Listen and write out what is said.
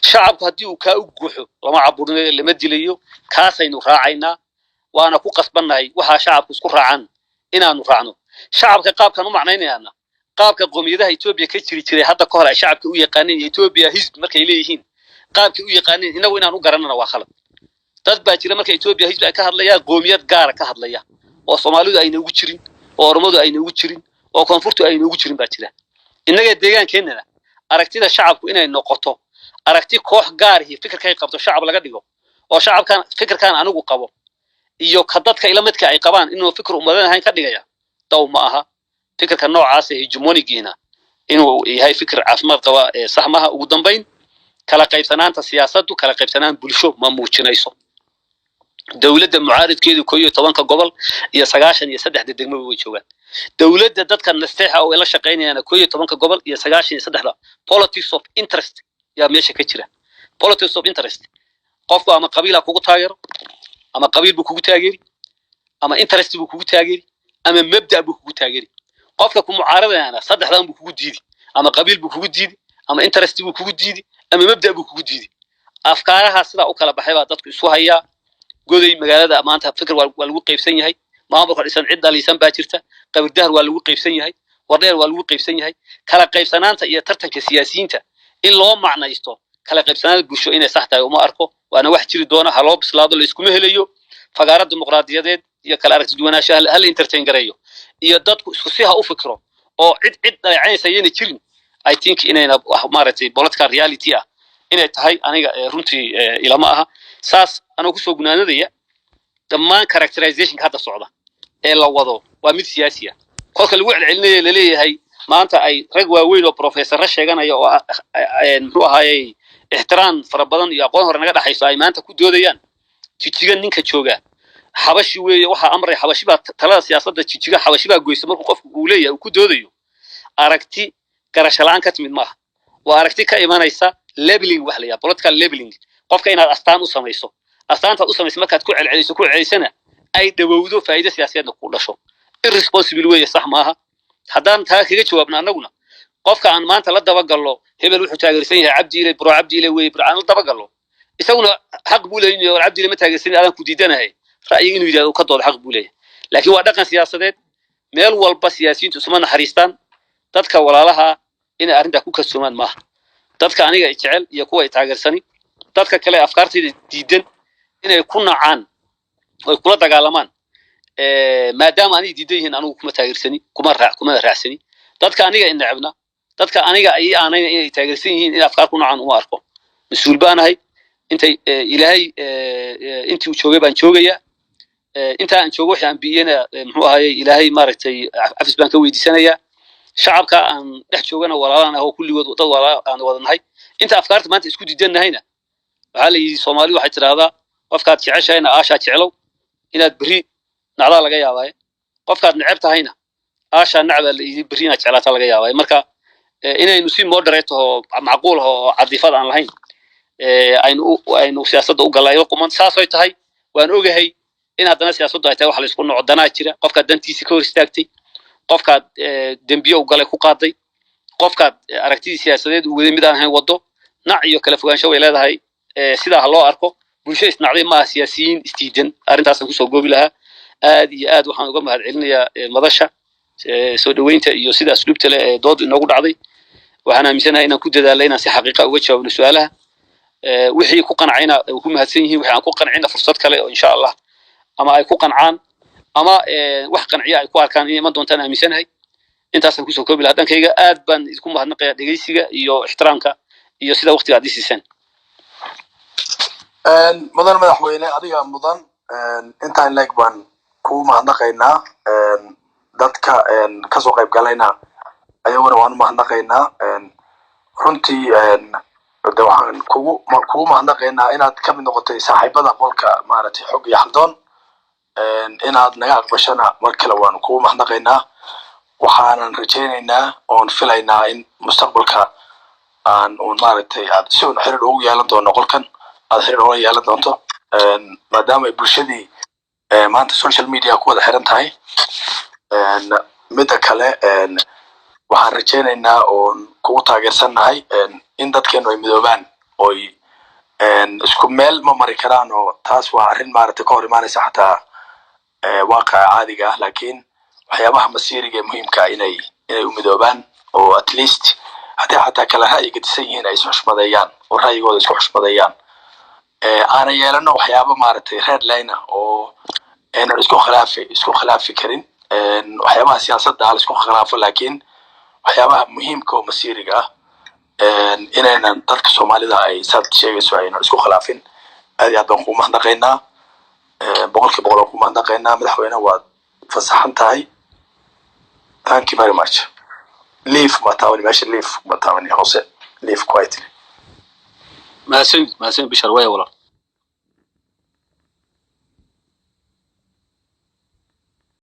Shacabku haddii uu kaa u guuxo, lama caburinayo, lama dilayo, kaasaynu raacaynaa, waana ku qasbannahay waxaa shacabku isku raacaan inaanu raacno. Shacabka qaabkan u macnaynayaana, qaabka qoomiyadaha Etoobiya ka jiri jiray hadda ka hor ay shacabka u yaqaaneen iyo Etoobiya hizb markay leeyihiin qaabkay u yaqaaneen, inagu inaan u garanana waa khalad. Dad baa jira marka Etoobiya hizb ay ka hadlayaan qoomiyad gaara ka hadlaya, oo Soomaalidu ayna ugu jirin, oo Oromadu ayna ugu jirin, oo Koonfurtu ayna ugu jirin baa jira. Innaga deegaankeenana aragtida shacabku inay noqoto aragti koox gaarihi fikirkay qabto shacab laga dhigo, oo shacabkan fikirkan anigu qabo iyo ka dadka ila midka ay qabaan inuu fikir ummadan ahayn ka dhigaya, daw ma aha. Fikirka noocaas ee hegemonigiina inuu yahay fikir caafimaad qaba ee sax maaha. Ugu dambayn, kala qaybsanaanta siyaasaddu kala qaybsanaan bulsho ma muujinayso. Dowladda mucaaridkeedu 11-ka gobol iyo 93-da degmaba way joogaan. Dowladda dadka nasteexa oo ay la shaqaynayaana 11-ka gobol iyo 93-da. Politics of interest yaa meesha ka jira. Politics of interest, qofku ama qabiila kugu taageero, ama qabiil buu kugu taageeri, ama interest buu kugu taageeri, ama mabda buu kugu taageeri. Qofka ku mucaaradayana saddexdan buu kugu diidi: ama qabiil buu kugu diidi, ama interest buu kugu diidi, ama mabda buu kugu diidi. Afkaaraha sidaa u kala baxay baa dadku isu hayaa. Goday magaalada maanta fikir waa lagu qaybsan yahay. Maamulka dhisan cid dhaliisan baa jirta. Qabirdahar waa lagu qaybsan yahay. Wardheer waa lagu qaybsan yahay. Kala qaybsanaanta iyo tartanka siyaasiyiinta in loo macnaysto kala qaybsanaanta bulsho inay sax tahay uma arko, waana wax jiri doona. Ha loo bislaado, la iskuma helayo fagaaro dimuqraadiyadeed iyo kala aragti duwanaansho hala entertain gareeyo iyo dadku isku si ha u fikro oo cid cid dhaleecanaysa ayayna jirin. I think inayna wax maaragtay political reality ah inay tahay aniga runtii ilama aha. Saas anoo kusoo gunaanadaya, dhammaan characterizationka hadda socda ee la wado waa mid siyaasi ah. Kolka lagu celcelinaya laleeyahay maanta ay rag waaweyn oo professorra sheeganaya oo muxuu ahaayey ixtiraam fara badan iyo aqoon hore naga dhexayso ay maanta ku doodayaan Jijiga ninka jooga Xabashi weeye, waxaa amray Xabashi baa talada siyaasadda Jijiga Xabashi baa goysa, markuu qofku uu leeyahay uu ku doodayo, aragti garasho la'aan ka timid maaha. Waa aragti ka imanaysa labeling, wax la yidhaha political labeling, qofka inaad astaan u samayso. Astaantaad u samayso markaad ku celceliso, ku celcelisana, ay dhawowdo, faa'iido siyaasadeedna ku dhasho. Irresponsible weeye, sax maaha. Haddaan taa kaga jawaabno annaguna, qofka aan maanta la dabagallo, hebel wuxuu taageersan yahay Cabdiile, bro Cabdiile weeye, bro aan la dabagallo, isaguna xaq buu leeyahay inuu Cabdiile ma taageersan, adaan ku diidanahay ra'yi inuu yidhahdo, ka doodo xaq buu leeyahay. Laakiin waa dhaqan siyaasadeed. Meel walba siyaasiyiintu isuma naxariistaan. Dadka walaalaha inay arrintaa ku kalsoomaan maaha. Dadka aniga i jecel iyo kuwa i taageersani, dadka kale afkaartayda diidan inay ku nacaan oy kula dagaalamaan maadaama aniga diidan yihiin, anigu kuma taageersani, kuma raac, kuma raacsani. Dadka aniga i necebna, dadka aniga ii aanayna inay taageersan yihiin in afkaar ku nacaan uma arko. Mas-uul baanahay. Intay Ilaahay intii uu joogay baan joogayaa. Intaa aan joogo wixii aan biyena, muxuu ahaayey, Ilaahay maaragtay cafis baan ka weydiisanayaa. Shacabka aan dhex joogana walaalaan ah oo kulligood dad walaala aan wada nahay. Inta afkaarta maanta isku diidan nahayna, waxaa la yidhi, Soomaalidu waxay tidhaahdaa, qofkaad jeceshahayna aashaa jeclow, inaad berri nacdaa laga yaabaaye. Qofkaad neceb tahayna aashaa nacbaa la yidhi, berri inaad jeclaataa laga yaabaaye. Marka inaynu si moderate oo macquul ah oo cadifad aan lahayn aynu siyaasadda u gallaa ila quman. Saasay tahay, waan ogahay in haddana siyaasaddu ay tahay wax la isku noco. Danaa jira. Qofkaad dantiisi ka hor istaagtay, qofkaad dembiye u galay ku qaaday, qofkaad aragtidii siyaasadeed uu waday mid aan ahayn waddo, nac iyo kala fogaansho way leedahay. Sidaa ha loo arko. Bulsho isnacday maaha siyaasiyiin isdiidan. Arrintaasaan kusoo goobi lahaa. Aad iyo aad waxaan uga mahad celinayaa madasha soo dhoweynta iyo sida asluubta leh ee dood inoogu dhacday. Waxaan aaminsanahay inaan ku dadaalay inaan si xaqiiqa uga jawaabno su-aalaha. Wixii ku qancayna way ku mahadsan yihiin, wixii aan ku qancina fursad kale oo insha Allah ama ay ku qancaan ama wax qanciya ay ku arkaan inay iman doontaan aaminsanahay. Intaasaan kusoo koobi lahaa dhankayga. Aad baan idinku mahadnaqayaa dhegeysiga iyo ixtiraamka iyo sida waqtiga aad ii siiseen. Mudan madaxweyne, adiga mudan. Intaan leeg baan kugu mahadnaqaynaa. Dadka kasoo qayb galayna ayaguna waan u mahadnaqaynaa. Runtii de waxaan kugu mahadnaqaynaa inaad ka mid noqotay saaxiibada qolka maaragtay Xog iyo Xaldoon. Inaad naga aqbashana mar kale waanu kugu mahadnaqaynaa. Waxaanan rajaynaynaa oon filaynaa in mustaqbalka aan uun maaragtay aad si un xiriir ugu yeelan doono qolkan, aad xiriir ula yeelan doonto, maadaama ay bulshadii maanta social media ku wada xiran tahay. Midda kale, waxaan rajaynaynaa oon kugu taageersannahay in dadkeenu ay midoobaan. Oy isku meel ma mari karaan, oo taas waa arrin maaragtay ka hor imaanaysa xataa waaqaca caadiga ah. Laakiin waxyaabaha masiiriga ee muhiimka ah inay u midoobaan, oo at least hadday xataa kala ra'yi gedisan yihiin, ay isxushmadeeyaan oo ra'yigooda isku xushmadeeyaan. Aana yeelano waxyaaba maaragtay red line ah oo aynan isku khilaafi karin. Waxyaabaha siyaasadda ah la isku khilaafo, laakiin waxyaabaha muhiimka oo masiiriga ah inaynan dadka Soomaalida ay saad sheegayso aynan isku khilaafin. Aad iyo aad baan kuu mahadnaqaynaa, 100% waan kuu mahadnaqaynaa. Madaxweyne, waad fasaxan tahay. Thank you very much. Leave ma taabani meesha, leave ma taabani hoose, leave quietly. Mahadsanid, mahadsanid Bishar. Waya walaal.